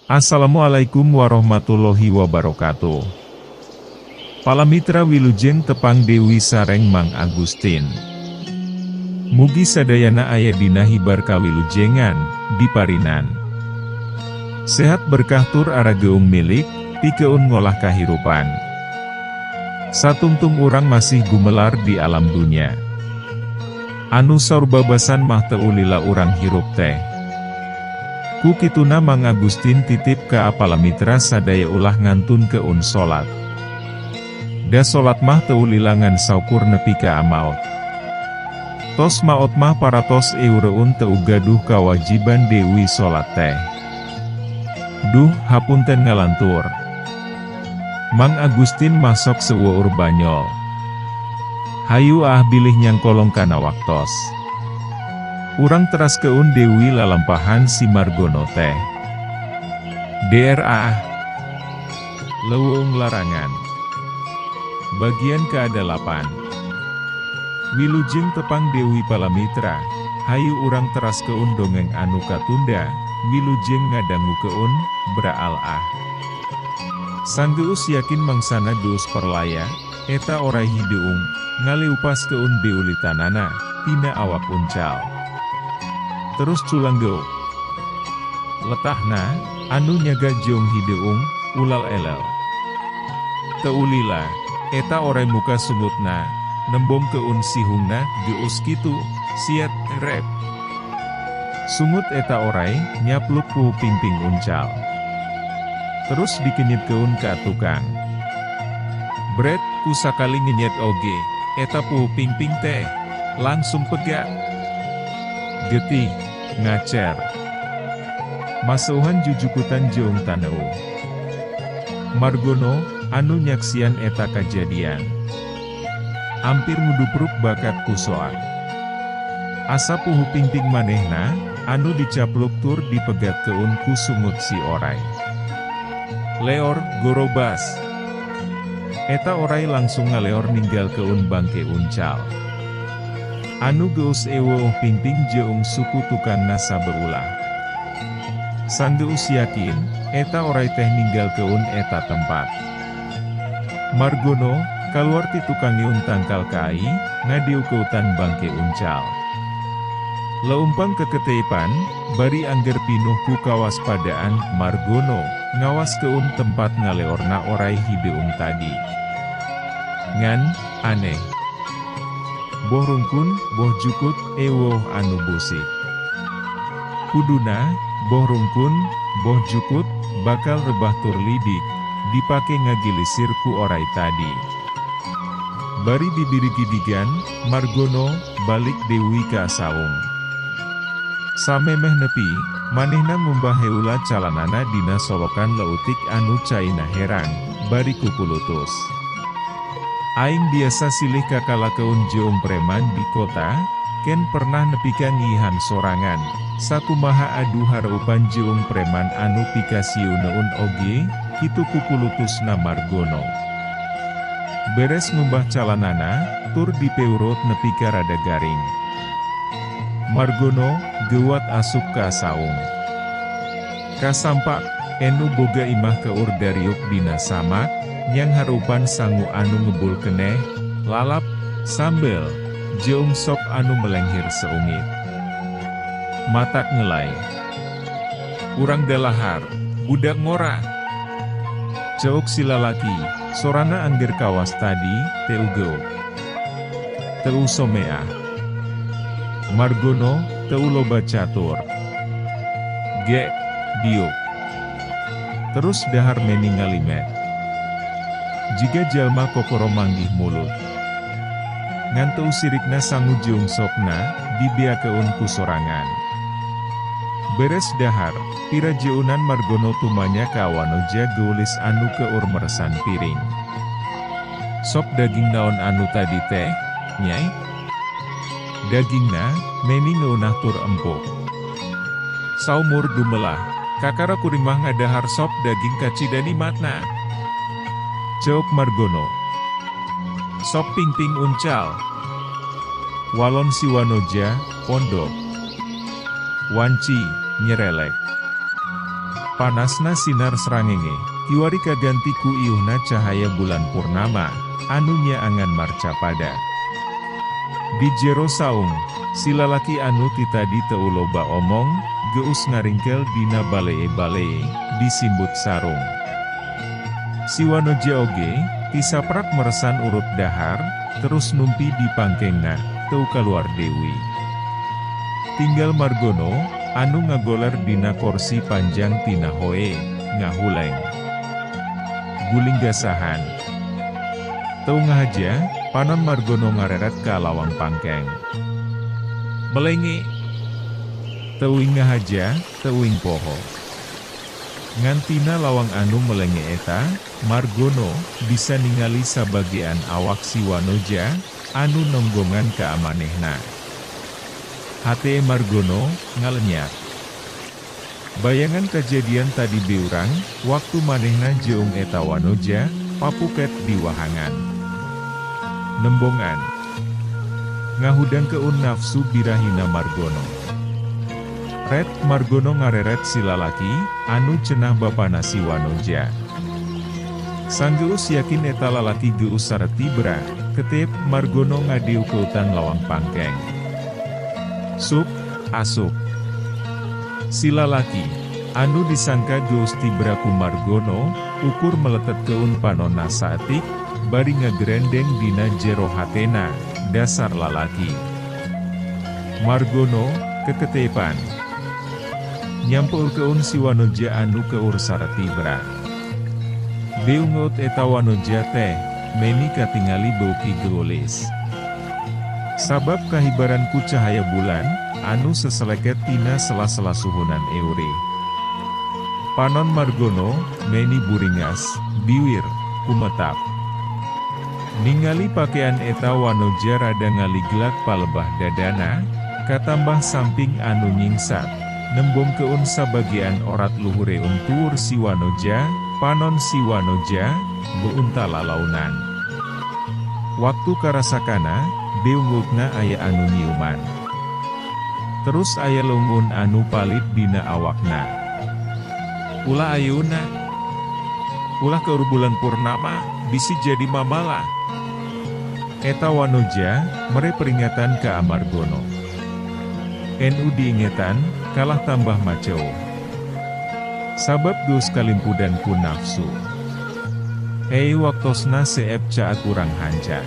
Assalamualaikum warahmatullahi wabarakatuh. Palamitra wilujeng tepang Dewi sareng Mang Agustin. Mugi sadayana aya dina hibar kawilujengan, diparinan sehat berkah tur arageung milik, pikeun ngolah kahirupan. Satungtung urang masih gumelar di alam dunya. Anu saur babasan mah teu lila urang hirup teh. Ku kituna Mang Agustin titip ka palamitra sadaya ulah ngantunkeun salat. Da salat mah teu lila ngan saukur nepi ka maot. Tos maot mah paratos eureun teu gaduh kawajiban deui salat teh. Duh, hapunten ngalantur. Mang Agustin masok seueur banyol. Hayu ah bilih nyangkolong kana waktos. Urang teraskeun deui lalampahan si Margono teh. DRA Leuweung Larangan Bagian ke-8. Wilujeng tepang Dewi Palamitra, hayu urang teraskeun dongeng anu katunda, wilujeng ngadangukeun, braal ah. Sanggeus yakin mangsana geus perlaya, eta orai hideung, ngaleupaskeun beulitanana, tina awak uncal. Terus culang geuk. Letahna, anu nyaga jeung hideung, ulal elel. Teu lila, eta orai muka sungutna, nembongkeun sihungna geus kitu, siat, rep. Sungut eta orai, nyapluk ku pingping uncal. Terus dikenyitkeun ka tukang. Bret, ku sakali ngenyet oge, eta puhu pingping teh, langsung pegat. Getih, ngacer. Maseuhan jujukutan jeung taneuh. Margono, anu nyaksian eta kajadian. Ampir ngudupruk bakat ku soak. Asa puhu pingping manehna, anu dicapluk tur dipegatkeun ku sungut si orai. Leor, gorobas. Eta orai langsung ngaleor ninggalkeun bangke uncal. Anu geus eweuh pingping jeung suku tukangna sabeulah. Sanggeus yakin, eta orai teh ninggalkeun eta tempat. Margono, kaluar ti tukangeun tangkal kai, ngadiukeutan bangke uncal. Leumpang keketeipan, bari angger pinuh ku kawaspadaan, Margono, ngawaskeun tempat ngaleorna orai hideung tadi. Ngan, aneh. Boh rungkun, boh jukut, eweuh anu busik. Kuduna, boh rungkun, boh jukut, bakal rebah tur lidik, dipake ngagilisir ku orai tadi. Bari bibirigidigan, Margono, balik deui ka saung. Samemeh nepi, manehna ngumbah heula calanana dina solokan leutik anu caina herang, bari kukulutus. Aing biasa silih kakalakeun jeung preman di kota, ken pernah nepi ka ngihan sorangan, sakumaha adu hareupan jeung preman anu pikasieuneun oge, kitu kukulutusna Margono. Beres ngumbah calanana, tur dipeurut nepi ka rada garing. Margono, geuwat asup ka saung. Kasampak, enu boga imah keur dariuk dina samak, nyang harupan sangu anu ngebul keneh, lalap, sambel, jeung sop anu melenghir seungit. Matak ngelai. Urang dalahar, budak ngora. Ceuk si lalaki, sorana angger kawas tadi, teu geuk. Teu someah. Margono, teu loba catur. Ge, diuk. Terus dahar meni ngalimet. Jiga jalma kokoro manggih mulut. Ngan teu sirikna sangu jeung sopna, dibeakeun ku sorangan. Beres dahar, pirajeunan Margono tumanya ka wanoja geulis anu keur meresan piring. Sop daging naon anu tadi teh, nyai? Dagingna, meni ngeunah tur empuk. Saumur dumelah, kakara kuring mah ngadahar sop daging kacida nikmatna. Ceuk Margono. Sop pingping uncal. Walon si wanoja, pondok. Wanci, nyerelek. Panasna sinar srangenge, kiwari kaganti ku iuhna cahaya bulan purnama, anu nyaangan marcapada. Di jero saung, si lalaki anu ti tadi teu loba omong, geus ngaringkel dina balee-balee, disimbut sarung. Si Wanoja oge, ti saprak meresan urut dahar, terus numpi di pangkengna, teu kaluar deui. Tinggal Margono, anu ngagoler dina korsi panjang tina hoe, ngahuleng. Guling gasahan. Teu ngahaja, panon Margono ngareret ka lawang pangkeng. Melenge. Teuing ngahaja, teuing poho. Ngan tina lawang anu melenge eta, Margono bisa ningali sabagian awak si Wanoja, anu nonggongan ka amanehna. Hate Margono ngalenyat. Bayangan kejadian tadi beurang, waktu manehna jeung eta Wanoja, papuket di wahangan. Nembongan. Ngahudangkeun nafsu birahina Margono. Ret Margono ngareret si lalaki, anu cenah bapana si Wanoja. Sanggeus yakin eta lalaki geus sareti bera, ketep Margono ngadiukeutan lawang pangkeng. Sup, asup. Si lalaki, anu disangka geus tibra ku Margono, ukur meletetkeun panonna saeutik, bari ngagerendeng dina jero hatena, dasar lalaki. Margono, keketepan. Nyampeurkeun si Wanoja anu keur sareti bera. Beungeut eta Wanoja teh, meni katingali beuki geulis. Sabab kahibaran ku cahaya bulan, anu seseleket tina sela-sela suhunan euri. Panon Margono, meni buringas, biwir, kumetap. Ningali pakaian eta Wanoja rada ngaliglak palebah dadana, katambah samping anu nyingsat, nembongkeun sabagian orat luhure untur si Wanoja, panon si Wanoja, beunta lalaunan. Waktu karasakana, beungeutna aya anu nyiuman. Terus aya leungeun anu palit dina awakna. Ulah ayeuna. Ulah keur bulan purnama, bisi jadi mamala. Eta Wanoja, mere peringatan ka Margono. Nu diingetan, kalah tambah maceu. Sabab geus kalimpudan ku nafsu. Ei waktosna seep caat urang hanca.